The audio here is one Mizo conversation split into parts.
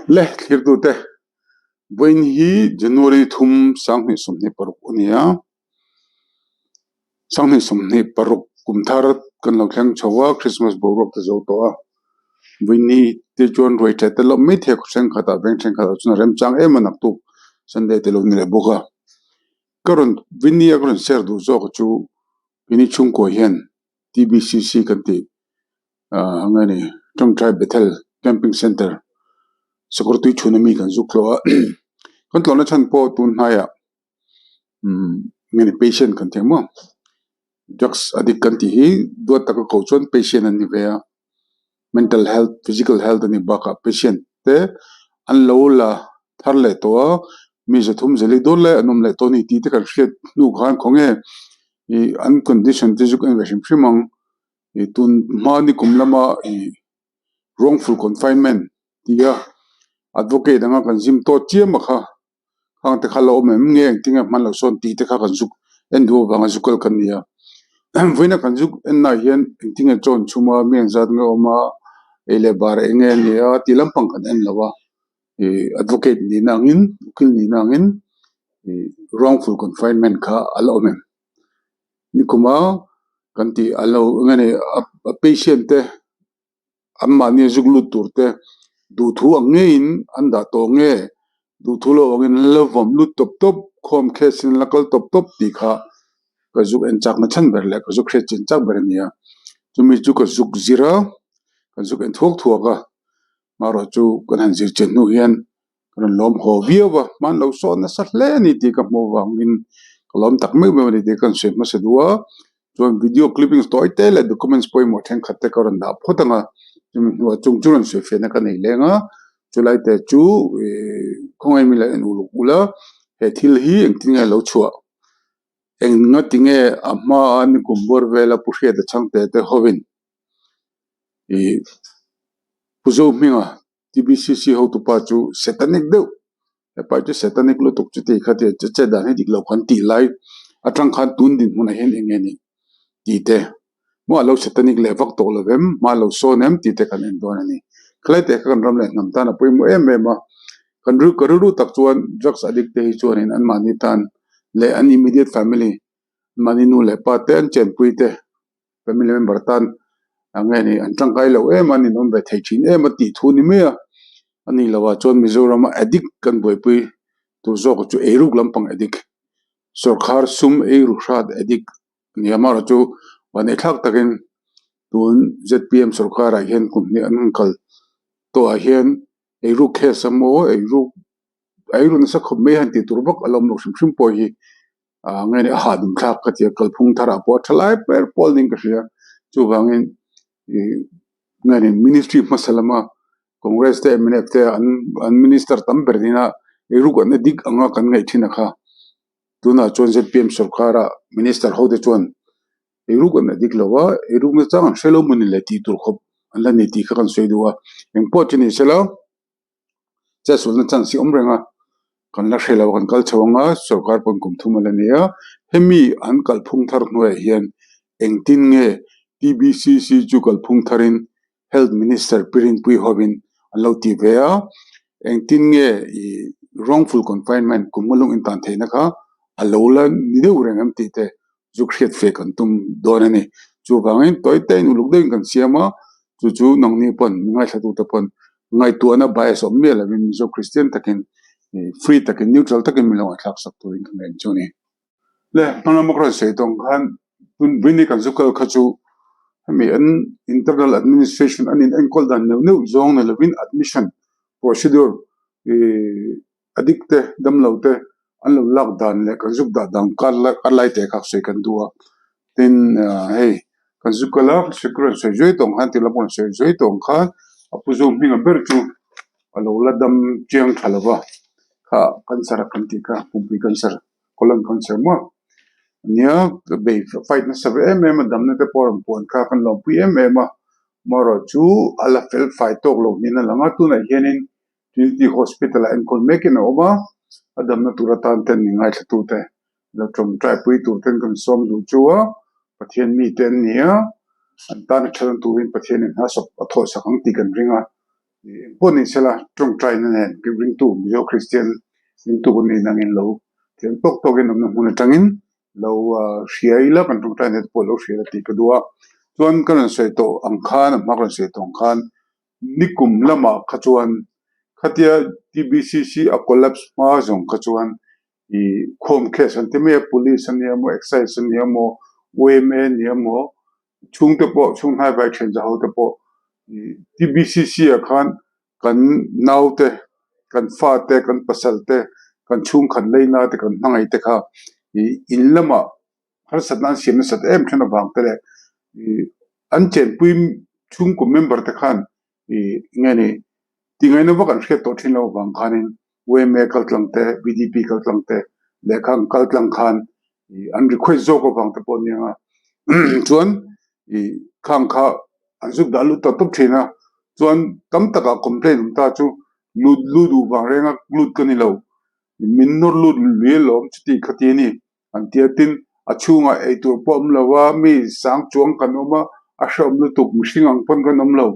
Le thlirtute, vawiin hi January thum 2026 a ni a, 2026 kum thar kan lo thleng chho a, Christmas boruak te zo tawh a, vawiin hi te chuan ruai ṭha te lawm mai thei a, khaw thenkhatah veng thenkhatah chuan a remchang em a naktuk Sunday te lo ni leh bawk a, ka rawn vawiin ni a ka rawn share duh zawk chu keini chhungkua hian T_B_C_C kan tih ah eng nge ni tawngtai Bethel camping centre sakawr tui chhun ami kan zuk tlawh a kan tlawhna chhan pawh tun hnaiah umm eng nge ni patient kan tih ang maw drugs addict kan tih hi duat taka ko chuan patient an ni ve a mental health physical health a nih bakah patient te an lo la thar leh tawh a mi zathum zali dawn lai an awm leh tawh a ni tih te kan hriat hnu khan khawnge ih an condition te chu ka en ve hrim hrim ang ih tun hma ni kum lama ih wrongful confinement tia advocate anga kan zim tawh chiam a kha khang te kha la awm em nge engtin nge hman loh sawn tih te kha kan zuk en duh avanga zu kal kan ni a vawiina kan zuk en naah hian engtin nge chaw an chhum a mi engzat nge a awm a ei leh bar eng nge a ni a tih lampang kan en lo a ih advocate nihna angin ukil nihna angin ih wrongful confinement kha a la awm em nikuma kan tih a lo eng nge ni a patient te. An mahni a zuk lut tur te duhthu ang ngeiin an dah tawh nge duhthu lo angin an la vawm lut tawp tawp khawm case in an la kal tawp tawp tih kha ka zuk en chak na chhan ber leh ka zuk hriat chin chak ber a ni a chumi chu ka zuk zir a ka zuk en thuak thuak a amaherawh chu kan han zir chin hnu hian Ka rawn lawm haw viau a, hman lo sawn nasa hle a ni tih ka hmuh avangin ka lawm tak meuh meuh a ni tih ka rawn sawi hmasa duh a. Chuan video clippings tawi te leh documents pawimawh thenkhat te ka rawn dah phawt ang a, chumi hnuah chung chu rawn sawi fiahna ka nei leng a, chulai te chu ihh khawngaih mi la en uluk ula he thil hi engtin nge a lo chhuah eng nga tinge a hmaa nikum bawr vela Pu Hriata Chhangte te hovin ihh Pu Zohminga TBCC hotupa chu satanic deuh hepa chu satanic lutuk chu tih kha tia che che dan hi dik lo kan tih lai atang khan tun dinhmunah hian eng nge ni tih te maw a lo satanic leh vak tawh lo em hma a lo sawn em tih te kan en dawn a ni khalai te kha kan ram leh hnam tan a pawimawh em em a kan ru ka rilru tak chuan drugs addict te hi chuanin anmahni tan leh an immediate family mahni nu leh pa te an chenpui te. Family member tan eng nge ni an tangkai lo em a ninawm ve thei thin em a tih thu ni mai a, a ni lo ah chuan Mizoram a addict kan buaipui tur zawk chu eiruk lampang addict sawrkhar sum eiru hrat addict a ni a amaherawhchu vanneih thlak takin tun Z_P_M sawrkhar ah hian kum hnih an han kal tawh ah hian eiruk case emaw eiruk eiru nasa khawp mai han tih tur vak a la awm lo hrim hrim pawh hi. Ah nge ni a hahdum thlak ka ti a kalphung tharah pawh a tha lai ber pawl niin ka hria chuvangin ih nge ni ministry hmasa lama congress te mnf te an an minister tam ber nena eiruk an addict anga kan ngaih thin a kha tunah chuan zpm sorkar ah minister ho te chuan eiruk an addict lo a eiruk na chang an hre lo maw ni le tih tur khawp an la ni tih kha kan sawi duh a engpawh chu ni sela. Chetsualna chance hi awm reng a, kan la hre lo kan kal chho ang a, sorkar pawn kum thum a la ni a, hemi an kalphung thar hnuaiah hian engtin nge T_B_C_C chu kalphung tharin Health Minister Pi Rinpuii hovin an lo tih ve a, engtin nge ih wrongful confinement kum nga lung intan theihna kha a lo la ni deuh reng em tih te zuk hriat fe kan tum dawn a ni. Chuvangin tawi tein uluk deuhin kan siam a, chu chu nangni pawn mi ngaithlatute pawn ngaihtuahna bias awm miah lovin Mizo Kristian takin free takin neutral takin min lo ngaihthlak sak turin ka ngen chu a ni. Le hmanram a ka rawn sawi tawng khan tun Brini kan zu kal kha chu hemi an internal administration an inenkawl dan neuh neuh zawng ni lovin admission procedure ih A dik te, damlo te an lo lak dan leh kan zuk dah dan kar kar lai te kha sawi kan duh a. Tin, hei kan zuk kal a, sikul an sawi zuai tawng khan, tih lam pawh an sawi zuai tawng khan a pu zawng hminga ber chu a lo la dam chiang tha lo va, kha cancer a kan tih kha, pumpui cancer, colon cancer maw ania bei fight nasa ve em em a, damna te pawh a rawn puan kha kan lawmpui em em a, amaherawh chu a la fel fai tawk lo niin a lang a, tunah hianin Trinity Hospital ah enkawl mekin a awm a, a damna tur atan ten mi ngaithlatute lo tawngtai pui tur ten kan sawm duh chu a, Pathian mite an ni a, an tan a thalna turin Pathianin hna sawp a thawhsak ang tih kan ring a. Engpawh ni sela tawngtaina nen ringtu Mizo Kristian ringtu kan nih nangin lo thiam tawk tawkin awmna hmun atangin lo hria ila kan tawngtaina te pawh lo hria ila tih ka duh a. Chuan ka rawn sawi tawh ang khan a hma ka rawn sawi tawh ang khan nikum lamah kha chuan khatia T_B_C_C a collapse hma zawng kha chuan ih khawm case an ti mai a police a nia maw excise a nia maw Y_M_A a nia maw chhungte pawh chhung hnai vai thian zah ho te pawh ih T_B_C_C ah khan kan naute kan fate kan pasal te kan chhungkhat leina te kan hmangaih te kha ih in lamah harsatna an siam nasat em then avang te leh ih an chenpui chhungkaw member te khan ih nge ni tingaihna vak an hriat tawh thin loh avang khanin yma kaltlang te V_D_P kaltlang te lehkha ang kaltlang khan ih an request zawk avang te pawh a nia chuan ih khang kha an zuk dah lut tawp tawp thin a chuan tam takah complaint awm ta chu lut lut duh vang renga lut ka ni lo min nawr lut lui alawm chuti khati a ni. An ti a, tin, a chhungah eitur pawh a awm lo a, mi sang chuang kan awm a, a hrehawm lutuk, mihring ang pawn kan awm lo,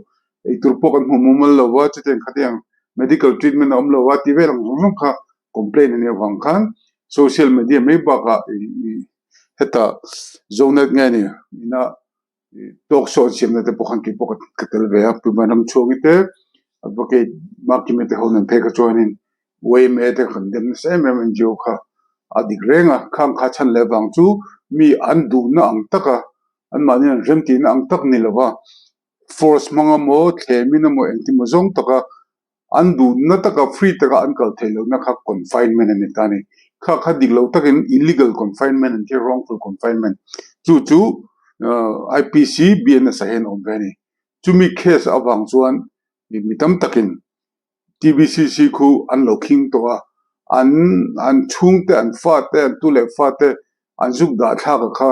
eitur pawh kan hmu mumal lo a, chutiang khatiang medical treatment a awm lo a tih vel ang zawng zawng kha complaint a nih avang khan social media mai bakah hetah Zonet nge ni ina Talk show an siamna te pawh khan keipawh ka tel ve a, Puma Ramchhuangi te Advocate Makimi te ho nen phei kha chuanin YMA te kan dem nasa em em NGO kha a dik reng a, khang kha chhan leh vang chu mi an duhna ang taka anmahni an remtihna ang tak ni lova force hmang emaw thlemin emaw engtin emaw zawng taka An duhna taka free taka an kal theih lohna kha confinement a ni ta a ni. Kha kha dik lo takin illegal confinement an ti a, wrongful confinement. Chu chu IPC BNS ah hian a awm ve a ni. Chumi case avang chuan mi tam takin TBCC khu an lo khing tawh a, an an chhungte, an fate, an tu leh fate an zuk dah thlak a kha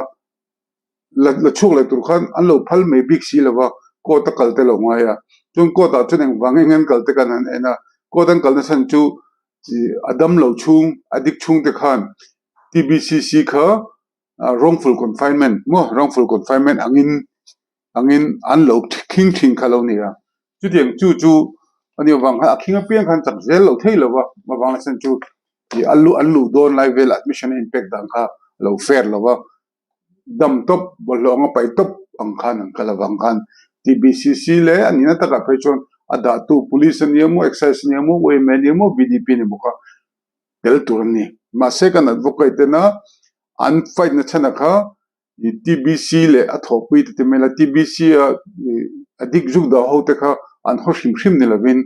la la chhuak leh tur khan an lo phal mai bik si lo va, court a kal te lo ngai a, chuan court ah chuan engvang eng an kal te khan an en a, court an kalna chhan chu ih a dam lo chhung a dik chhung te khan T_B_C_C kha wrongful confinement maw wrongful confinement angin angin an lo khing thin kha lo ni a, chutiang chu chu a nih avang khan a khing apiang khan chak zel lo thei lo va, avang chhan chu ih an luh an luh dawn lai vel admission a inpek dan kha a lo fair lo va. Dam tawp bawlhhlawh anga paih tawp ang khan an kal avang khan TBCC leh a nihna takah phei chuan a dahtu Police a ni emaw, Excise a ni emaw, yma a ni emaw, VDP a ni bawk a, tel tur an ni. Mahse kan advocate tena an fight na chhan ah kha TBC leh a thawhpui te ti mai la, TBC a a dik zuk dah ho te kha an haw hrim hrim ni lovin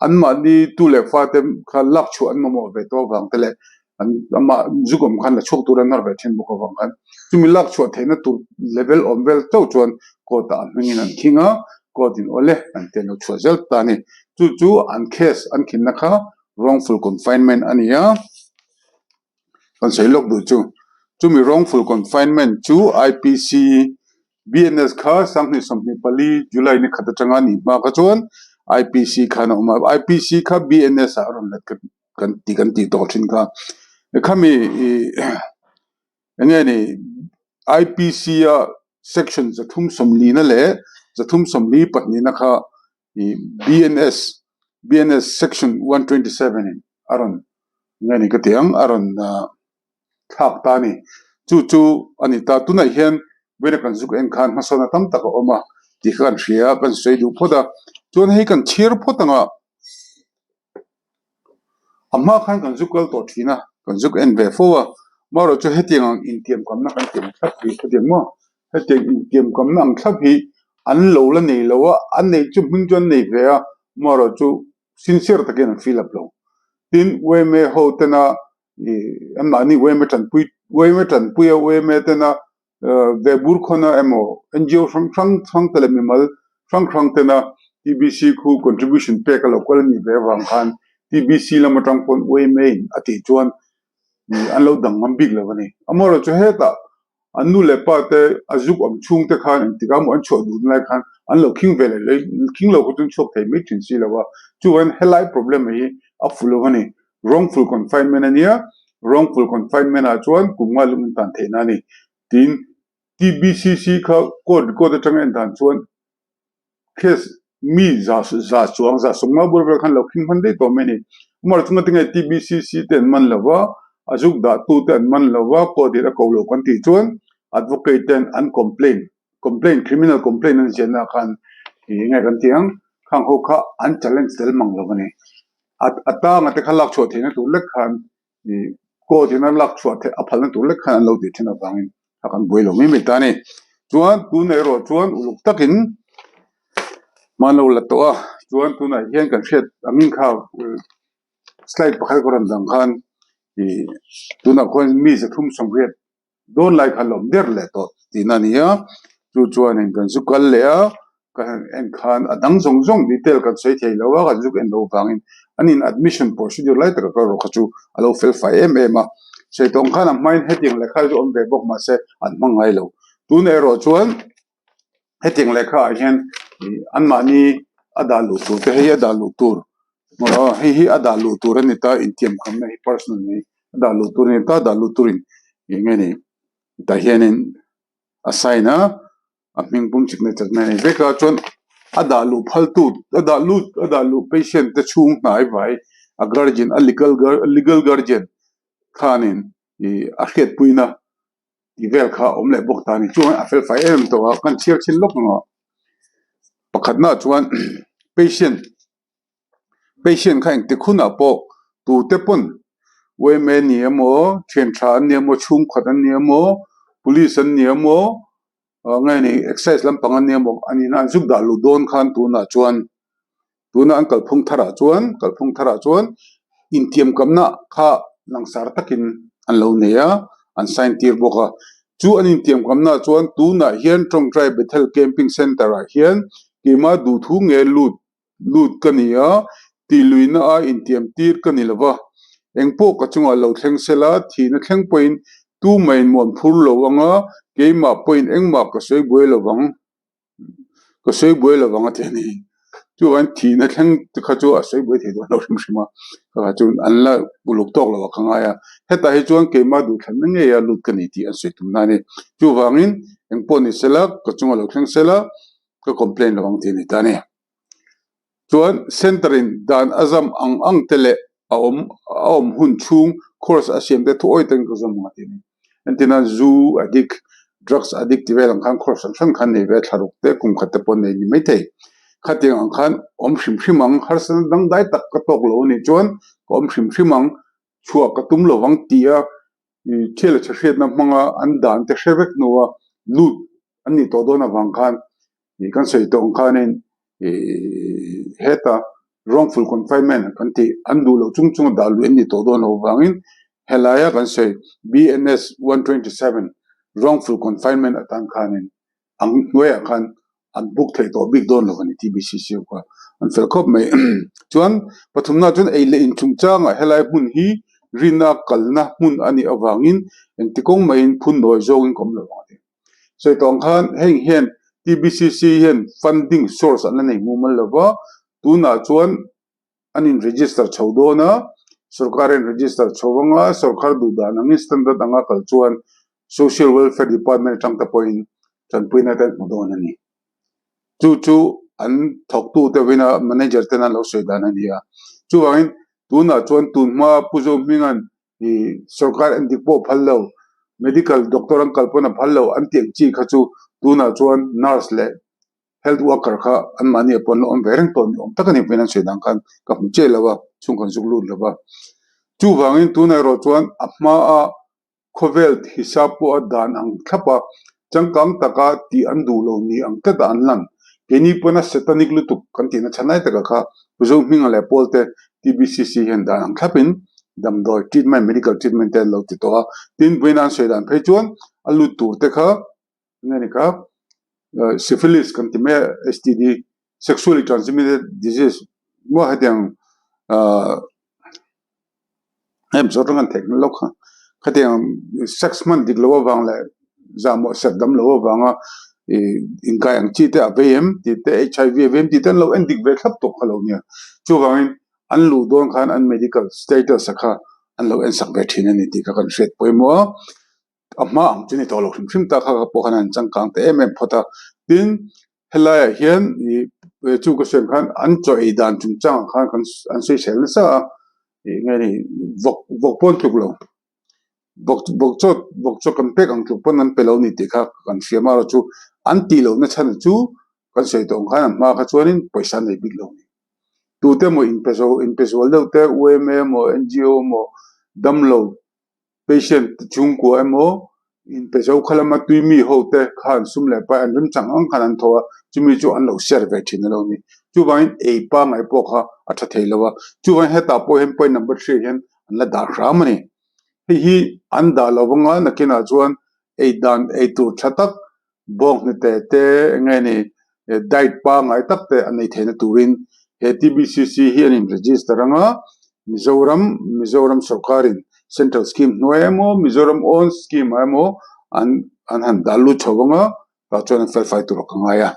Anmahni tu leh fate kha lak chhuah an mamawh ve tawh avang te leh an amah zuk awm khan la chhuak tur an har ve thin bawk avang khan chumi lak chhuah theihna tur level awm vel chauh chuan court ah an hmingin an khing a, court in awle an ti an lo chhuah zel ta a ni. Chu chu an case an khinna kha wrongful confinement a ni a. Kan sawi lawk duh chu, chumi wrongful confinement chu IPC BNS kha 2024 July ni khat atanga a nih hma kha chuan IPC khan a awm a, IPC kha BNS ah a rawn let kan ti kan tih tawh thin kha. Khami ih eng nge ni IPC a section 340 na leh 342 na kha ih BNS BNS section 127 in a rawn nge ni ka ti ang a rawn thlak ta a ni. Chu chu a ni ta. Tunah hian vawiina kan zuk en khan hmasawnna tam tak a awm a tih kha kan hria a, kan sawi duh phawt a. Chuan hei kan chhiar phawt ang a, a hma khan kan zuk kal tawh thin a, kan zuk en ve fo a. Amaherawhchu hetiang ang intiamkamna kan ti ang thlap hi hetiang maw hetiang intiamkamna ang thlap hi an lo la nei lo a, an neih chu hming chu an nei ve a, amaherawhchu sincere takin an fill up lo. Tin, yma ho tena ih anmahni yma tanpui yma tanpui a yma tena ve bur khawna emaw NGO hrang hrang hrang te leh mimal hrang hrang tena TBC khu contribution pek a lo kal a nih ve avang khan TBC lam atang pawn yma in a tih chuan ih an lo dang ngam bik lo a ni. Amaherawhchu hetah An nu leh pa te a zuk awm chhung te khan engtik ah maw an chhuah duhna lai khan an lo khing ve leh leh khing lo kha chu an chhuak thei mai thin si lo a. Chuan helai problem hi a fu lo a ni. Wrongful confinement a nia, wrongful confinement ah chuan kum nga lung in tan theihna a ni. Tin, TBCC kha court record atanga en dan chuan case. Mi za za chuang za sawmnga bur vel khan lo khing hman daih tawh mai a ni. Amah chunga tinge TBCC te an man lo va, a zuk dah tu te an man lo va, court in a ko lo kan tih chuan advocate ten an complaint, complaint, criminal complaint an ziahna ah khan ih enge kan tih ang, khang ho kha an challenge tel mang lo a ni. A a tanga te kha lak chhuah theihna tur lek khan ih court in a lak chhuah theih a phalna tur lek khan an lo tih thin avangin a kan buai lo mai mai ta a ni. Chuan tunah erawh chuan uluk takin hmanlo la tawh a, chuan tunah hian kan hriat angin kha slide pakhat ka rawn dang khan ih tunah khuan mi 380 dawn lai kha lawm der leh tawh tihna a ni a, chu chuanin kan zu kal leh a, ka han en khan a dang zawng zawng detail kan sawi thei lo a, kan zuk en loh vangin an in admission procedure lai taka ka erawh kha chu a lo fel fai em em a, sawi tawng khan a hmain hetiang lehkha chu awm ve bawk mahse an hmang ngai lo, tunah erawh chuan hetiang lehkha ah hian ih anmahni a dah luh tur te hei a dah luh tur aw hei hi a dah luh tur a ni ta intiamkhamna hi personal hi a dah luh tur a ni ta dah luh turin eng nge ni tah hianin a sign a a hming pum signature na nei vek a chuan a dah luh phal tu a dah lut a dah luh patient te chhung hnai vai a guardian a legal legal guardian khanin ih a hriatpuina tih vel kha a awm leh bawk ta a ni chuan a fel fai em em tawh a kan chhiar chin lawk ang a pakhatnaah chuan patient patient kha engtik hunah pawh tute pawn yma ni emaw thian tha an ni emaw chhungkhat an ni emaw police an ni emaw ah nge ni exercise lampang an ni emaw an inah an zuk dah luh dawn khan tunah chuan Tuna an kalphung tharah chuan kalphung tharah chuan intiamkamna kha langsar takin an lo nei a, an sign tir bawk a. Chu an intiamkamna chuan tunah hian Tawngtai Bethel Camping Centre ah hian keimah duhthu nge lut lut ka ni a, tihluihna a intiam tir ka ni lo va. Engpawh ka chungah lo thleng sela thihna thleng pawhin tumah in muan phur lo anga keimah pawhin engmah ka sawi buai lo vang. Ka sawi buai lo vang a ti a ni. Chuvangin thihna thleng te kha chu a sawi buai thei dawn lo hrim hrim a, kha chu an la uluk tawk lo a ka ngai a. Hetah hi chuan keimah duhthlanna ngei a lut ka ni tih an sawi tum na a ni. Chuvangin engpawh ni sela, ka chunga lo thleng sela, ka complain lo ang tih a ni ta a ni. Chuan centre in dan a zam ang ang te leh a awm a awm hun chhung course a siam te thuawi takin ka zawm ang a ti a ni. Entirna zu addict, drugs addict ti vel ang khan course hran hran khan nei ve a thlaruk te kum khat te pawh nei ni mai thei. Khatiang ang khan awm hrim hrim ang, harsatna dangdai tak ka tawk lo a nih chuan ka awm hrim hrim ang, chhuah ka tum lovang tih a thil a chhahriatna hmanga an dan te hre vek hnua lut an nih tawh dawn avang khan ih kan sawi tawh ang khanin ih heta wrongful confinement kan tih an duh loh chung chunga dah luih an nih tawh dawn loh avangin helaia kan sawi BNS 127 wrongful confinement atan khanin ang hnuaiah khan an book theih tawh bik dawn lo a ni TBCC ho kha an fel khawp mai. Chuan pathumna chuan ei leh in chungchangah helai hmun hi rinna kalna hmun a nih avangin engti kawng maiin phun nawi zawngin ka awm lo ang a ti. Sawi tawh ang khan heng hian TBCC hian funding source an la nei mumal lo va, tunah chuan an in register chho dawn a, sorkar a in register chho anga sorkar duh dan angin standard anga kal chuan social welfare department atang te pawhin tanpuina te an hmu dawn a ni. Chu chu an thawktu te vina manager ten an lo sawi dan a ni a. Chuvangin tunah chuan tunhma Pu Zohminga'n ih sorkar en dik pawh phal lo, medical doctor an kal pawn a phal lo an tih ang chi kha chu tunah chuan nurse leh health worker kha anmahni ah pawh an la awm ve reng tawh ni awm tak a ni pawhin an sawi dan khan ka hmu chiah lo a, chhung kan zuk lut lo va. Chuvangin tunah erawh chuan a hmaa khawvel hisap pawh a dan ang thlap a, changkang taka tih an duh lo ni ang tlat a an lan. Keini pawn a satanic lutuk kan tihna chhanai taka kha Pu Zohminga leh Paul te TBCC hian dan ang thlapin damdawi treatment, medical treatment te an lo ti tawh a. Tin, vawiin an sawi dan phei chuan a lut tur te kha enge ni kha syphilis kan ti mai a STD sexually transmitted disease maw hetiang ahh hei mizo tang an theih lawk kha khatiang sex hman dik loh avang leh zahmawh serh dam loh avanga ih inkai ang chi te a vei em tih te HIV a vei em tih te an lo en dik ve thlap tawh kha lo nia chuvangin an luh dawn khan an medical status a kha an lo en sak ve thin a ni tih kha kan hriat pawimawh a. A hma ang chu ni tawh lo hrim hrim ta kha ka pawh khan an changkang ta em em phawt a. Tin, helaiah hian ih. Chu ka sawi ang khan an chaw ei dan chungchang ah khan kan an sawisel nasa a, ih nge ni vawk vawk pawn tluk lo vawk vawk chaw vawk chaw kan pek ang tluk pawn an pe lo ni tih kha kan hria marawh chu an tih loh na chhan chu kan sawi tawh ang khan a hma kha chuanin pawisa an nei bik lo ni. Tute emaw inpe zo inpe zual deuh te UMA emaw NGO emaw damlo Patient chhungkua emaw inpe zo kha lama tui mi ho te khan sum leh pai an remchang ang khan an thaw a, chumi chu an lo share ve thin a lo ni. Chuvangin ei pangngai pawh kha a tha thei lo a, chuvangin hetah pawh hian point number three hian an la dah hram a ni. Hei hi an dah lo vanga nakinah chuan ei dan ei tur tha tak Bawnghnute te eng nge ni diet pangngai tak te an nei theihna turin he TBCC hi an in register anga Mizoram Mizoram sorkarin central scheme hnuai emaw Mizoram own scheme ah emaw an an han dah lut chho anga tah chuan an felfai tur a ka ngai a.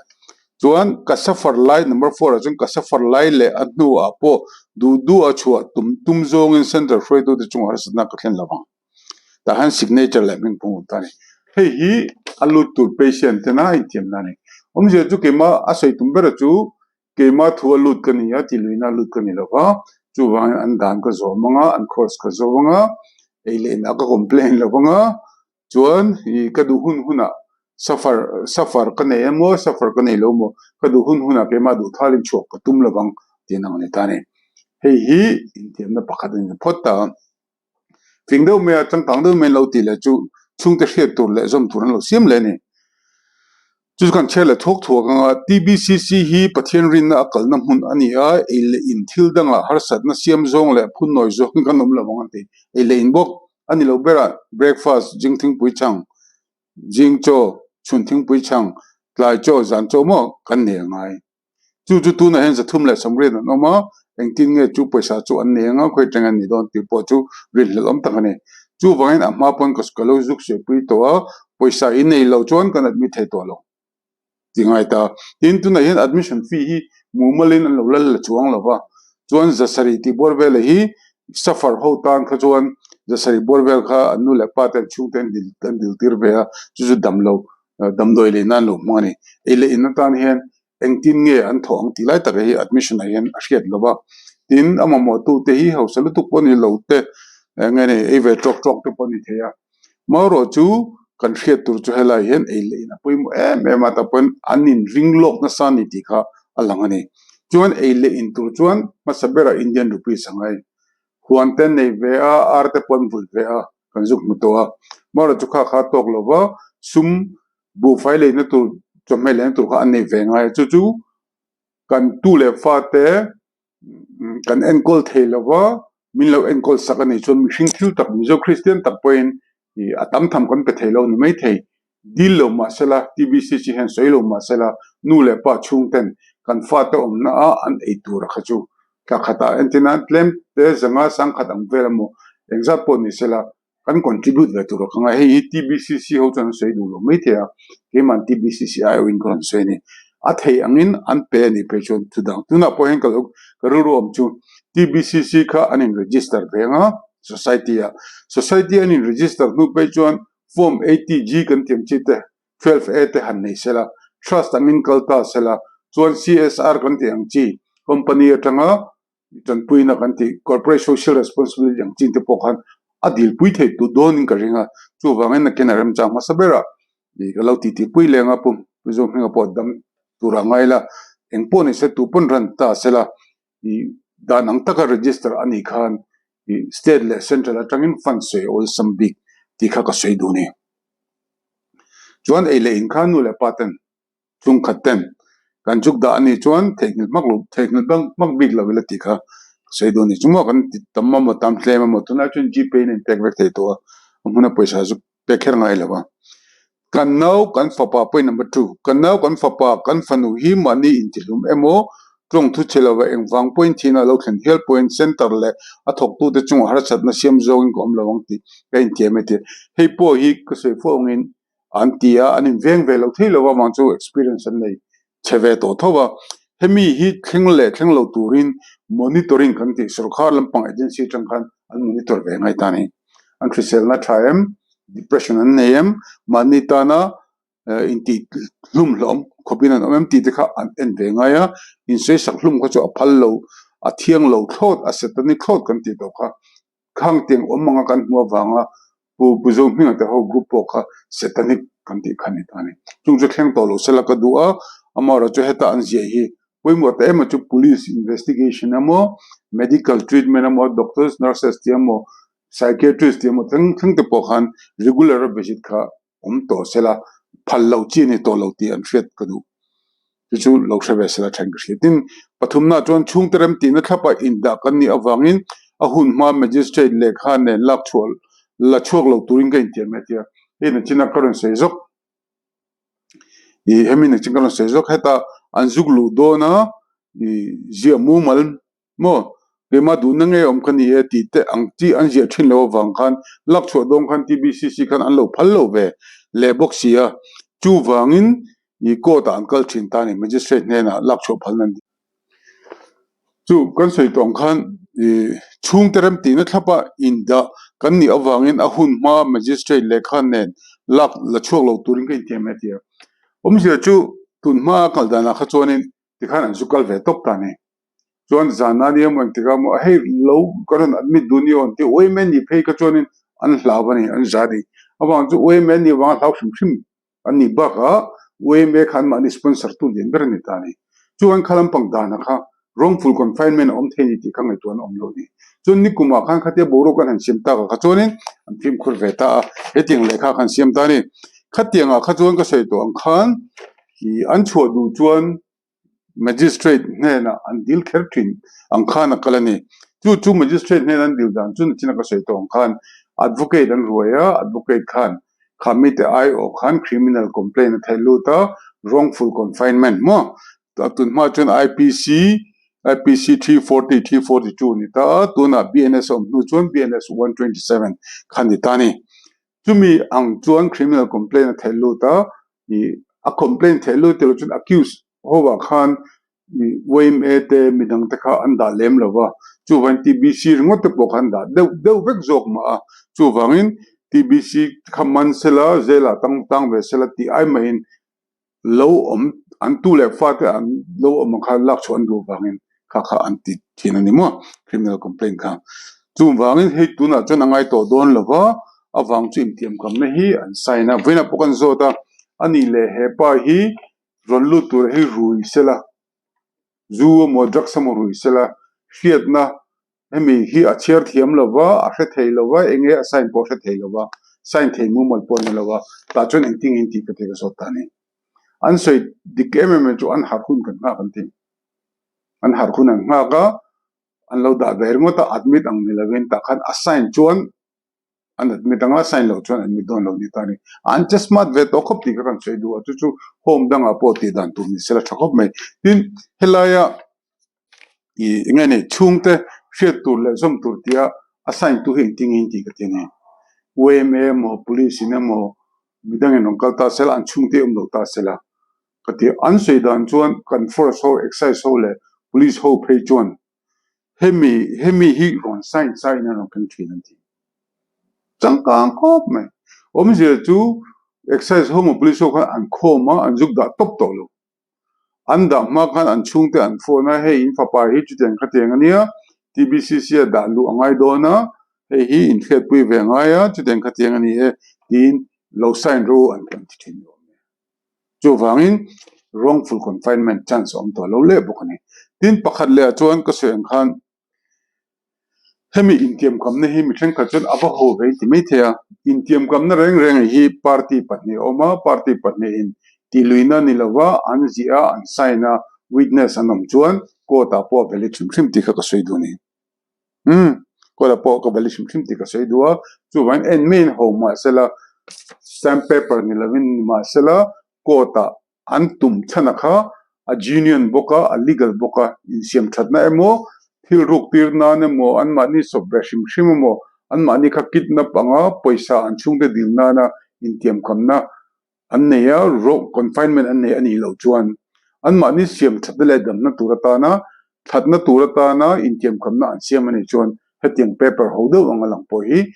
Chuan ka suffer lai number four ah chuan ka suffer lai leh a hnuah pawh duh duh a chhuah tum tum zawngin central hruaitute chungah harsatna ka thlen lo vang. Tah hian signature leh hming pawh a awm ta a ni. Hei hi a lut tur patient tena a inthiam na a ni. Awmzia chu keimah a sawi tum ber chu keimah thu a lut ka ni a, ti luina a lut ka ni lo va, chuvangin an dan ka zawm ang a, an course ka zawm ang a, ei leh inah ka complain lo vang a, chuan ih ka duh hun hunah suffer suffer ka nei emaw suffer ka nei lo emaw ka duh hun hunah keimah duh thalin chhuak ka tum lo vang tih an ang a ni ta a ni. Hei hi inthiamna pakhat a ni phawt ta a. Fing deuh mai a, changkang deuh mai an lo tih leh chu chhungte hriat tur leh zawm tur an lo siam leh a ni. Chu chu kan chhiar leh thuak thuak ang a, TBCC hi Pathian rinna a kalna hmun a ni a, ei leh in thil dangah harsatna siam zawng leh phun nawi zawng kan awm lo ang an ti. Ei leh in bawk a ni lo berah breakfast, zing thingpui chhang, zing chaw, chhun thingpui chhang, tlai chaw, zan chaw maw kan nei a ngai. Chu chu tunah hian 330 an awm a, engtin nge chu pawisa chu an nei anga khawi teng an ni dawn tih pawh chu rinhlelh awm tak a ni. Chuvangin a hma pawn ka lo zuk sawi tawh a, pawisa i nei lo chuan kan admit thei tawh lo ti ngai ta. Tin, tunah hian admission fee hi mumalin an lo lal la chuang lo va, chuan 700 tih bawr vela hi suffer ho tan kha chuan 700 bawr vel kha an nu leh pa te an chhungte an dil an dil tir ve a, chu chu dam lo damdawi leh nan lo hmang a ni. Ei leh in atan hian engtin nge an thawh ang tih lai tak hi admission ah hian a hriat lo va. Tin, a mamawh tu te hi hausa lutuk pawh ni lo te, eng nge ni, ei ve tawk tawk te pawh a ni thei a. Marawh chu kan hriat tur chu helai hian ei leh in a pawimawh em em a, tah pawhin an inring lawk nasa a ni tih kha a lang a ni. Chuan ei leh in tur chuan hmasa berah Indian rupees a ngai. Huan te an nei ve a, ar te pawh an vulh ve a, kan zuk hmu tawh a. Marawh chu kha kha tawk lo va, sum buhfai leina tur chawhmeh leina tur kha an nei ve ngai a, chu chu kan tu leh fate kan enkawl thei lo va, min lo enkawl sak a nih chuan mihring thil tak Mizo Kristian tak pawhin ih a tam tham kan pe thei lo ni maithei. Dil lo mah sela, TBCC hian sawi lo mah sela, nu leh pa chhungten kan fate awmna a an ei tur a kha chu thla khatah entir nan tlem te zanga sangkhat ang vel emaw engzat pawh ni sela kan contribute ve tur a ka ngai. Hei hi TBCC ho chuan an sawi duh lo maithei a, keima'n TBCC aiawhin ka rawn sawi a ni. A thei angin an pe a nih phei chuan chudang tunah pawh hian ka lo ka rilru awm chu TBCC kha an in register ve ang a society ah. Society an in register hnu phei chuan Form 80G kan tih ang chi te, 12A te han nei sela, trust angin kal ta sela, chuan CSR kan tih ang chi company atanga tanpuina kan tih corporate social responsibility ang chin te pawh khan a dilpui thei tut dawnin ka ring a, chuvangin nakin a remchang hmasa ber a ih ka lo titi pui leng a pum Mizo hminga pawh dam tur a ngai la, eng pawh ni se tu pawn ran ta sela ih dan ang taka register a nih khan ih state leh central atangin fund sawi awlsam bik tih kha ka sawi duh a ni. Chuan ei leh in khan nu leh pa ten Chungkhat ten kan chuk dah a nih chuan theihnghilh hmak lo theihnghilh bang hmak bik lo ila tih kha ka sawi dawn a ni. Chungah kan ti tam a maw tam tlem a maw tunlai chuan Gpay in a inpek vek thei tawh a, a hmuna pawisa chu pek kher ngai lo a. Kan nau kan fapa point number two, kan nau kan fapa kan fanu hi mahni intihlum emaw tawng thu che lova engvang pawhin thihna a lo thlen hial pawhin center leh a thawktute chungah harsatna siam zawngin ka awm lo ang tih ka intiam e tih. Hei pawh hi ka sawi fo angin an ti a, an inveng ve lo thei lo avang chu experience an nei chhe ve tawh tho a. Hemi hi thleng leh thleng lo turin monitoring kan tih sorkar lampang agency atang khan an monitor ve ngai ta a ni. An hriselna tha em, depression an nei em, mahni tana. Intih hlum hlawm khawpin an awm em tih te kha an en ve ngai a, insawisak hlum kha chu a phal lo, a thiang lo thlawt, a satanic thlawt kan tih tawh kha. Khang tiang awm anga kan hmuh avanga Pu Pu Zohminga te ho group pawh kha satanic kan tih kha a ni ta a ni. Chung chu thleng tawh lo sela ka duh a, amaherawh chu heta an ziah hi pawimawh ta em a chu police investigation emaw, medical treatment emaw, doctors, nurses tih emaw, psychiatrist tih emaw thleng thleng te pawh khan regular a visit kha awm tawh sela phal loh chi a ni tawh lo tih an hriat ka duh. Chu chu lo hre ve sela then ka hria. Tin, pathumna chuan chhungte rem tihna thlapa indah kan nih avangin a hun hma magistrate lehkha nen lak chhuah la chhuak lo turin ka intiam e tia hei nachina ka rawn sawi zawk. Ih hemi nachin ka rawn sawi zawk heta an zuk luh dawna ih ziah mumal Maw? Keimah duhna nge awm ka ni e tih te ang chi an ziah thin lo avang khan lak chhuah dawn khan TBCC khan an lo phal lo ve leh bawk si a. Chuvangin i court ah an kal thin ta a ni, magistrate hnenah lak chhuah phalna an ni. Chu kan sawi tawh ang khan i chhungte rem tihna thlapa indah kan nih avangin a hun hma magistrate lehkha nen lak la chhuak lo turin ka intiam e tia. Awmzia chu tun hma a kal danah kha chuanin tikhan an zu kal ve tawp ta a ni. Chuan zan a nia maw engtikah maw hei lo ka rawn admit duh nia aw an ti uaim e ni phei kha chuanin an hlau a ni an za a ni. Avang chu uaim e ni avanga hlau hrim hrim an nih bakah uaim e kha anmahni sponsor tu lian ber a ni ta a ni. Chuan kha lampang danah kha wrongful confinement a awm thei a ni tih kha ngaihtuah an awm lo a ni. Chuan nikumah khan khatia boruak an han siam takah kha chuanin an fimkhur ve ta a, hetiang lehkha kha an siam ta a ni. Khatiangah kha chuan ka sawi tawh ang khan ih an chhuah duh chuan Magistrate hnenah an dil kher thin ang khan a kal a ni. Chu chu Magistrate hnena an dil dan chu nachina ka sawi tawh ang khan Advocate an ruai a, Advocate khan kha mite aiawh khan criminal complaint a theih lut a, wrongful confinement maw? Tun hma chuan IPC, IPC 340, 342 ni ta a, tunah BNS a awm hnu chuan BNS 127 kha ni ta a ni. Chumi ang chuan criminal complaint a theih lut a, ih a complaint theih lut tilo chuan accused ho ah khan ih yma te midang te kha an dah lem lo va, chuvangin TBC ringawt te pawh kha an dah deuh deuh vek zawk mah a, chuvangin TBC kha man sela jail ah tang tang ve sela tih ai mahin lo awm an tu leh fate an lo awm ang kha lak chhuah an duh vangin kha kha an ti thin a ni maw criminal complaint kha chuvangin hei tunah chuan a ngai tawh dawn lo va a vang chu intiamkamna hi an sign a vawiinah pawh kan zawt a a nih leh hepa hi rawn lut tur hi rui sela zu emaw drugs emaw rui sela hriatna Hemi hi a chhiar thiam lo va, a hre thei lo va, eng nge a sign pawh a hre thei lo va, sign thei mumal pawh a ni lo va, tah chuan engtin nge tih ka ti ka zawt ta a ni. An sawi dik em em chu an harh hun kan nghak an ti. An harh hun an nghak a, an lo dah ve ringawt a, admit ang ni lovin tah khan a sign chuan an admit ang a, sign loh chuan admit dawn lo ni ta a ni. An che smart ve tawh khawp tih kha kan sawi duh a, chu chu home dangah pawh tih dan tur ni sela tha khawp mai. Tin, helaia Ih eng nge ni chhungte hriat tur leh zawm tur tia a sign tu hi engtin nge tih ka ti a ni. Yma emaw police in emaw midang in rawn kal ta sela an chhungte awm lo ta sela ka ti a. An sawi dan chuan kan force ho excise ho leh police ho phei chuan hemi hemi hi rawn sign sa in an rawn keng thin an ti. Changkang khawp mai. Awmzia chu excise ho emaw police ho khan an khawm a an zuk dah tawp tawh lo. An dah hma khan an chhungte an phone a, hei in fapa hi chutiang khatiang a nia, TBCC a dah luh a ngai dawn a, hei hi in hriatpui ve a ngai a, chutiang khatiang a ni e tiin lo sign rawh u an kan ti thin awm e. Chuvangin wrongful confinement chance a awm tawh lo leh bawk a ni. Tin pakhat leh ah chuan ka sawi ang khan Hemi intiamkamna hi mi thenkhat chuan a va haw ve ti mai thei a, intiamkamna reng reng hi party pahnih a awm a, party pahnihin tihluihna ni lova an ziah a, an sign a, witness an awm chuan court ah pawh a valid hrim hrim tih kha ka sawi duh a ni. Umm, court ah pawh ka valid hrim hrim tih ka sawi duh a, chuvangin en maiin ho mahsela stamp paper ni lovin ni mahsela court ah An tum chhan a kha a genuine bawk a, a legal bawk a, insiam thatna emaw, thil ruk tir nan emaw, anmahni sawp ve hrim hrim emaw, anmahni kha kidnap anga pawisa an chhungte dil nana intiamkamna an nei a, rogue confinement an nei a nih loh chuan anmahni siam thatna leh damna tur atana thatna tur atana intiamkamna an siam a nih chuan hetiang paper ho deuh anga lang pawh hi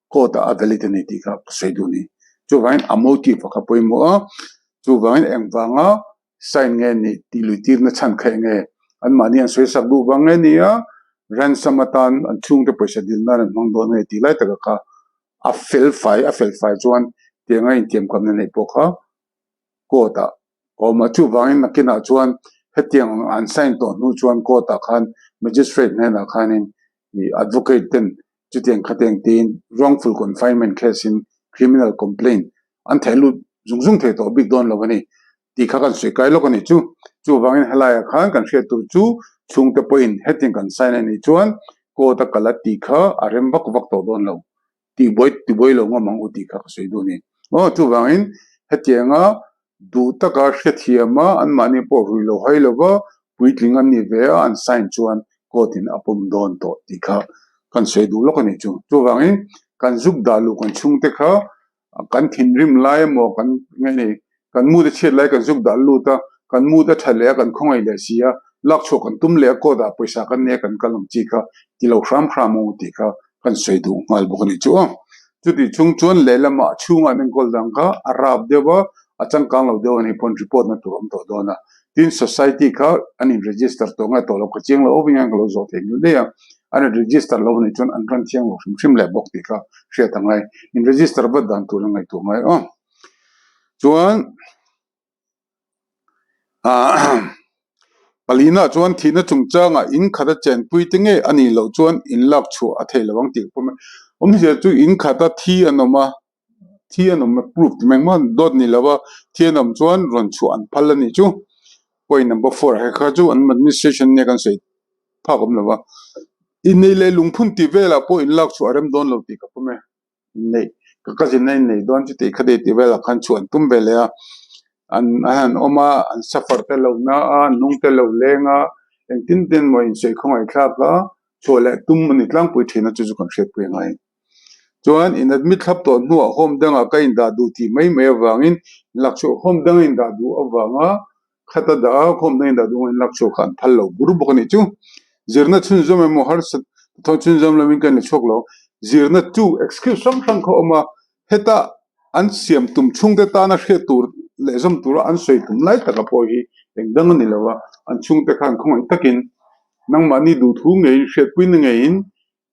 court ah a valid a ni tih kha ka sawi duh a ni. Chuvangin a motive a kha pawimawh a. Chuvangin engvanga sign nge nih tih lui tirna chhan kha enge anmahni an sawi sak duh vang nge nia ransom atan an chhungte pawisa dil nan an hmang dawn nge tih lai taka kha a fel fai a fel fai chuan tianga intiamkamna neih pawh kha court ah a awm a. Chuvangin nakinah chuan hetiang an sign tawh hnu chuan court ah khan magistrate hnenah khanin ih advocate ten chutiang khatiang tiin wrongful confinement case in criminal complaint an theh lut zung zung thei tawh bik dawn lo a ni tih kha kan sawi kai lawk a ni chu. Chuvangin helaiah khan kan hriat tur chu chhungte pawhin hetiang kan sign a nih chuan court a kal a tih kha a rem vak vak tawh dawn lo tih buai ti buai lo ngam ang u tih kha ka sawi duh a ni. Aw chuvangin hetianga Duh taka hrethiam a, anmahni pawh rui lo hai lova puitling an nih ve a, an sign chuan court in a pawm dawn tawh tih kha kan sawi duh lawk a nih chu. Chuvangin kan zuk dah luh kan chhungte kha kan thinrim lai emaw kan nge ni kan mood a chhiat lai kan zuk dah lut a, kan mood a tha leh a, kan khawngaih leh si a, lak chhuah kan tum leh a court ah pawisa kan nei a kan kal ang chi kha ti lo hram hram ang u tih kha kan sawi duh nghal bawk a nih chu aw. Chuti chung chuan lehlamah a chhungah an enkawl dan kha a rap deuh a, a changkang lo deuh a nih pawn report na tur a awm tawh dawn a. Tin, society kha an in register tawh nge tawh lo ka chiang lo awm hian ka lo zawh theih nghilh daih a. An in register lo a nih chuan an ran thiang lo hrim hrim leh bawk tih kha hriat a ngai. In register vat dan tur a ngaihtuah ngai aw. Chuan. Palina chuan thihna chungchangah in khata chenpui te ngei a nih loh chuan in lak chhuah a thei lo ang tih ka pawm e. Awmzia chu in khata thi an awm a, thi an awm a proof ti mai engmah dawt ni lo a, thi an awm chuan rawn chhuah an phal a nih chu. Point number four ah kha chu an administration nia kan sawi phak awm lo va. Innei leh lungphun tih velah pawh in lak chhuah a rem dawn lo tih ka pawm e. Inneih ka cousin a inneih dawn chu tih kha dei tih velah khan chhuah an tum ve leh a, an an awm a, an suffer te lo na a, an nung te lo leng a, engtin tin maw insawi khawngaih thlak a, chhuah leh tum a ni tlangpui thin a chu chu kan hriatpui a ngai. Chuan in admit thlap tawh hnuah home dangah ka indah duh tih mai mai avangin lak chhuah home danga indah duh avanga Khata dah a, khawm dangin dah duh in lak chhuak kha an phal lo bur bawk a nih chu. Zirna chhunzawm emaw harsat thawn chhunzawm loin ka ni chhuak lo. Zirna chu excuse hrang hrang kha a awm a, heta an siam tum chhungte tana hriat tur leh zawm tura an sawi tum lai taka pawh hi eng dang a ni lo a, an chhungte khan khawngaih takin nangmahni duhthu ngeiin hriatpuina ngeiin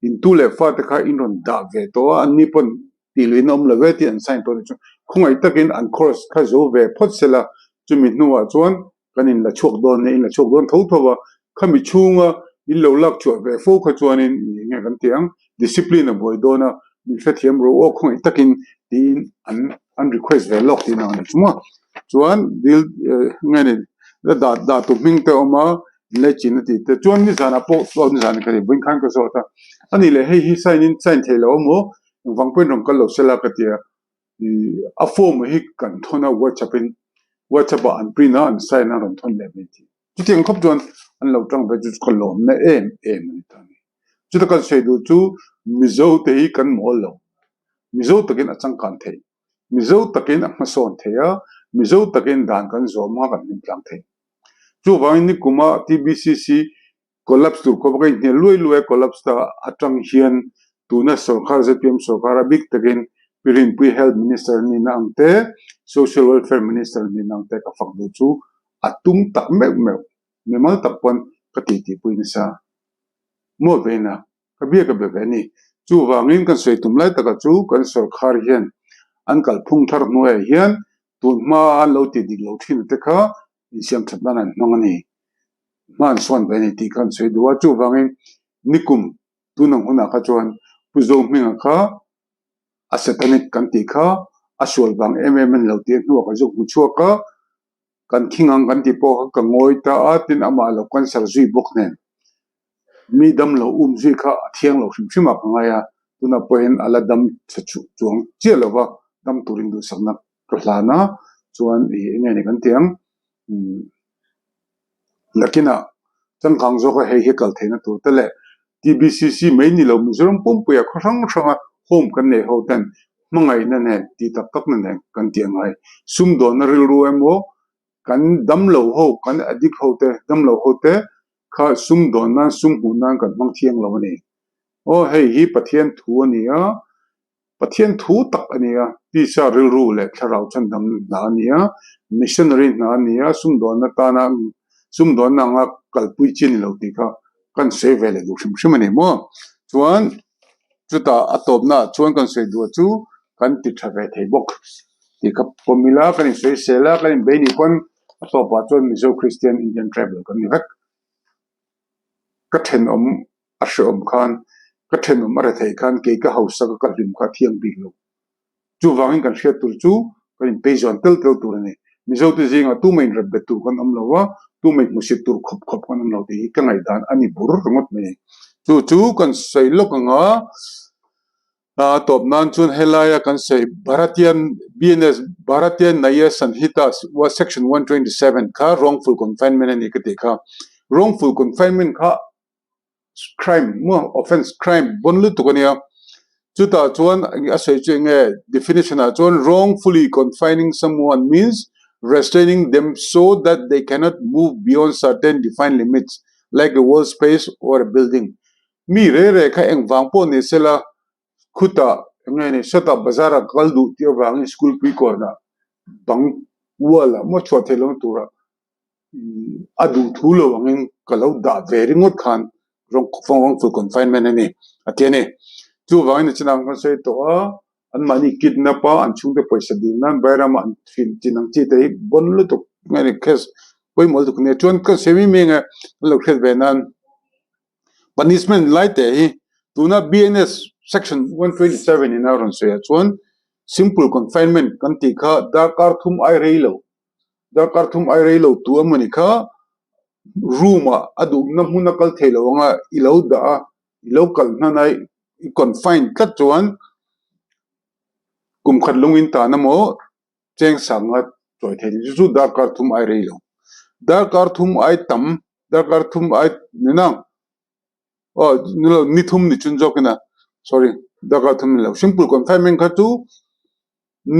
Intu leh fate kha in rawn dah ve tawh a, anni pawn tih luih in a awm lo ve tih an sign tawh a nih chuan khawngaih takin an course kha zo ve phawt se la, chumi hnuah chuan kan in la chhuak dawn nia, in la chhuak dawn tho tho a, khami chhunga in lo lak chhuah ve fo kha chuanin eng nge kan tih ang, discipline a buai dawn a, min hrethiam rawh aw khawngaih takin tiin an an request ve lawk tihna a ni chu maw. Chuan dil nge ni dah dah tu hming te a awm a, Inlaichina tih te chuan nizanah pawh chuan nizan ka ti vawiin khan ka zawt a, a nih leh hei hi sign in sign theih loh emaw engvang pawhin rawn kal lo sela ka ti a, ih a form hi kan thawn a whatsapp in whatsapp ah an print a an sign a rawn thawn leh mai tih chutiang khawp chuan an lo tang ve chu ka lawmna em em a ni ta a ni. Chuta kan sawi duh chu Mizo te hi kan mawl lo, Mizo takin a changkan theih, Mizo takin a hmasawn theih a, Mizo takin dan kan zawm a kan hlim tlang thei. Chuvangin nikuma TBCC collapse tur khawpa ka inhnial luai luai a collapse ta atang hian tuna sorkar zpm sorkar a bik takin Pi Rinpui Health Minister nihna ang te, Social Welfare Minister nihna ang te ka fak duh chu a tum tak meuh meuh mimal tak pawn ka titipui nasa maw veina Ka bia ka be ve a ni. Chuvangin kan sawi tum lai taka chu kan sorkar hian an kalphung thar hnuaiah hian tun hma an lo tih dik lo thin te kha insiam that nan an hmang a ni. Hma an sawn ve a ni tih kha an sawi duh a. Chuvangin nikum tun ang hunah kha chuan Pu Zohminga kha a satanic kan tih kha a sual vang em em a ni lo tih a hnuah ka zuk hmu chhuak a. Kan thing ang kan tih pawh kha ka ngawi ta a, tin amah lo cancer zui bawk nen mi dam lo um zui kha a thiang lo hrim hrim ah ka ngai a, tunah pawhin a la dam tha chuang chiah lo va, dam turin duhsakna ka hlan a, chuan ih eng nge ni kan tih ang umm nakinah changkang zawka hei hi kal theihna tur te leh TBCC mai ni lo Mizoram pumpuia khaw hrang hranga home kan nei ho ten hmangaihna nen tih tak tak na nen kan tih a ngai. Sumdawnna rilru emaw kan damlo ho kan addict ho te damlo ho te kha sumdawn nan sum hmuh nan kan hmang thiang lo a ni. Aw hei hi Pathian thu a ni a. Pathian thu tak a ni a, tisa rilru leh thlarau chhandamna hna a ni a, missionary hna a ni a, sumdawnna tana sumdawnna anga kalpui chi a ni lo tih kha kan sawi ve leh duh hrim hrim a ni maw? Chuan chutah a tawpnaah chuan kan sawi duh chu kan ti tha ve thei bawk tih kha pawm ila kan insawisel a, kan inbei nih pawn a tawpah chuan Mizo Christian Indian Tribal kan ni vek. Ka thenawm a hrehawm khan ka thenawm a rethei khan kei ka hausa ka ka hlim kha a thiang bik lo. Chuvangin kan hriat tur chu kan inpei zawn tel tel tur a ni. Mizote zingah tumah inrep bet tur kan awm lo a, tumah inhmusit tur khawp khawp kan awm lo tih hi ka ngaihdan a ni bur ringawt mai. Chu chu kan sawi lawk ang a, a tawp nan chuan helaia kan sawi Bharatiya BNS Bharatiya Nyaya Sanhita section 127 kha wrongful confinement a ni ka tih kha. Wrongful confinement kha crime maw offence crime bon lutuk a nia chutah chuan a sawi chu eng nge definition ah chuan wrongfully confining someone means restraining them so that they cannot move beyond certain defined limits like a wall space or a building mi re re kha engvang pawh ni sela khutah eng nge ni sawtah bazar ah kal duh tih avangin school pui kawnah bang wall ah maw chhuah theih lohna turah a duh thu lo angin ka lo dah ve ringawt khan wrongful confinement a ni a ti a ni. Chuvangin a chinah kan sawi tawh a, anmahni kidnap a an chhungte pawisa dil nan Bairama an thin chin ang chi te hi bon lutuk nge ni case pawimawh lutuk a nia. Chuan ka sawi mai mai ang e, an lo hriat ve nan punishment lai teh hi tuna BNS section 127 in a rawn sawi ah chuan simple confinement kan tih kha darkar thum ai rei lo. Darkar thum ai rei lo tu a mawni kha room ah a duhna hmun a kal thei lo anga i lo dah a, i lo kal hnan a i confine tlat chuan kum khat lung in tan emaw cheng sanga chawi thei ni chu chu darkar thum ai rei lo. Darkar thum ai tam darkar thum ai ni na aw ni lo ni thum ni chun zawk in a sorry darkar thum ni lo simple confinement kha chu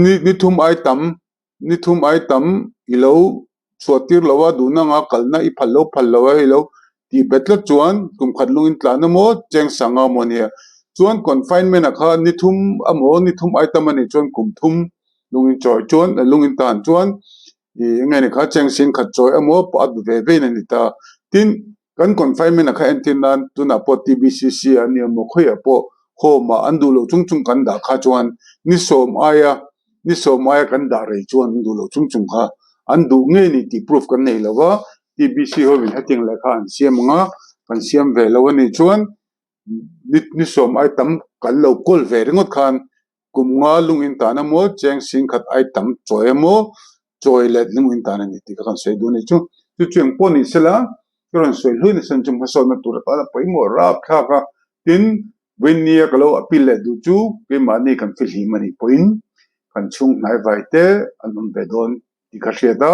ni ni thum ai tam. Ni thum ai tam i lo chhuah tir lo a, duhna anga kalna i phal lo phal lo a i lo tih bet tlat chuan kum khat lungin tlan emaw cheng sang a maw nia. Chuan confinement ah kha ni thum emaw ni thum ai tam a nih chuan kum thum lungin chawi chuan lungin tan chuan ih eng nge ni kha cheng sin khat chawi emaw a ve ve in a ni ta. Tin, Kan confinement a kha entir nan tunah pawh TBCC a nia maw khawiah pawh home ah an duh loh chung chung kan dah kha chuan ni sawm aia ni sawm aia kan dah rei chuan an duh loh chung chung kha an duh ngei ni tih proof kan nei lo va, TBC ho in hetiang lehkha an siam ang a, kan siam ve lo a nih chuan ni ni sawm ai tam kan lo kawl ve ringawt khan Kum nga lung in tan emaw, cheng sing khat ai tam chawi emaw, chawi let lung in tan a ni tih kha kan sawi duh a nih chu. Chu chu engpawh ni sela, ka rawn sawi hlui nasa chu hmasawnna tur atan a pawimawh rap thlak a. Tin, Vawinia ka lo appeal leh duh chu keimahni kan fihlim a nih pawhin kan chhung hnai vai te an awm ve dawn tih ka hriat a,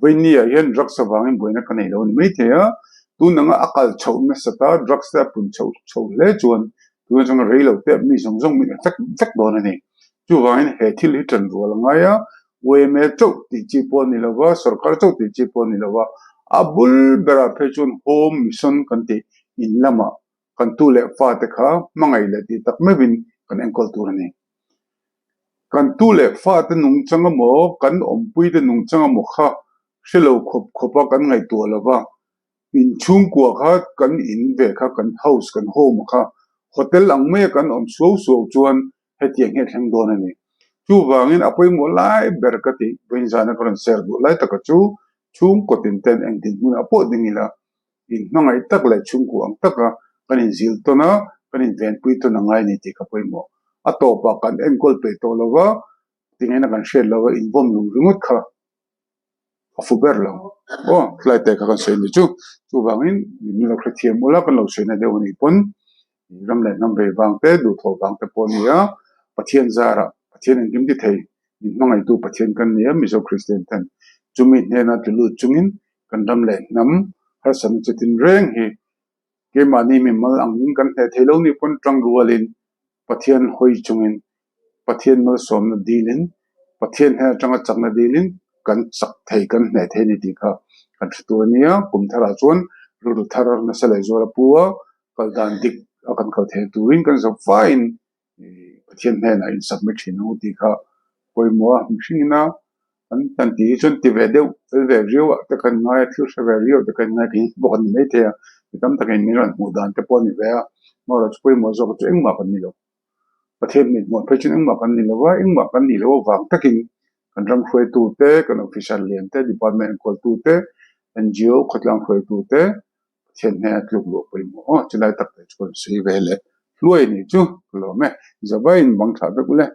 Vawinia hian drugs avangin buaina ka nei lo a ni maithei a, tun anga a kal chhoh nasat a, drugs te a pun chhoh chho hle chuan tun atanga rei lo te mi zawng zawng min effect vek dawn a ni. Chuvangin he thil hi ṭan rual a ngai a, YMA chauh tih chi pawh a ni lo va, sorkar chauh tih chi pawh a ni lo va, a bul berah phei chuan home mission kan tih in lamah kan tu leh fate kha hmangaih leh tih tak meuhin kan enkawl tur a ni. Kan tu leh fate nungchang emaw, kan awmpuite nungchang emaw kha hre lo khawp khawpa kan ngaihtuah lo va, inchhungkua kha kan in ve kha, kan house, kan home kha hotel ang maia kan awm suau suau chuan hetiang hi a thleng dawn a ni. Chuvangin a pawimawh lai ber ka tih vawiinzana ka rawn share duh lai taka chu chhungkaw tinten eng dinhmunah pawh ding ila inhmangaih tak leh chhungkua ang taka kan inzil tawn a, kan invenpui tawn a ngai a ni tih ka pawimawh. A tawpah kan enkawl peih tawh lo va, tingaina kan hriat lo va, invawm lung ringawt kha a fu ber lo. Aw, tlai te kha kan sawi ni chu. Chuvangin min lo hrethiam ula, kan lo sawina deuh a nih pawn ram leh hnam vei vang te, duhthawh vang te pawh a ni a, Pathian zarah, Pathian engkim ti thei, min hmangaihtu Pathian kan ni a, Mizo Kristian ten chumi hnena tlu lut chungin kan ram leh hnam harsatna chu tin reng hi keimahni mimal angin kan hneh thei lo nih pawn tang rualin Pathian hawi chungin Pathian malsawmna dilin Pathian hnen atanga chakna dilin kan chak thei kan hneh thei a ni tih kha kan hre tur a nia. Kum tharah chuan rilru thar nasa leh zual a pu a, kal dan dik a kan kal theih turin kan zo faiin. Pathian hnenah in submit thin ang u tih kha pawimawh a, mihring ina kan kan tih hi chuan ti ve deuh fel ve riau ah te kan ngai a, thil hre ve riau te kan ngai kei bawk a ni maithei a, mi tam takin min rawn hmuh dan te pawh a ni ve a, amaherawhchu chu pawimawh zawk chu engmah kan ni lo. Pathian mit hmuh phei chuan engmah kan ni lo a, engmah kan nih loh avang takin kan ram hruaitu te, kan officer lian te, department enkawltu te, NGO khawtlang hruaitu te Pathian hnena tluk luh pawimawh aw chulai tak te chu ka rawn sawi ve leh hluai a nih chu ka lawm e, Zavaiin bang thlah vek ule.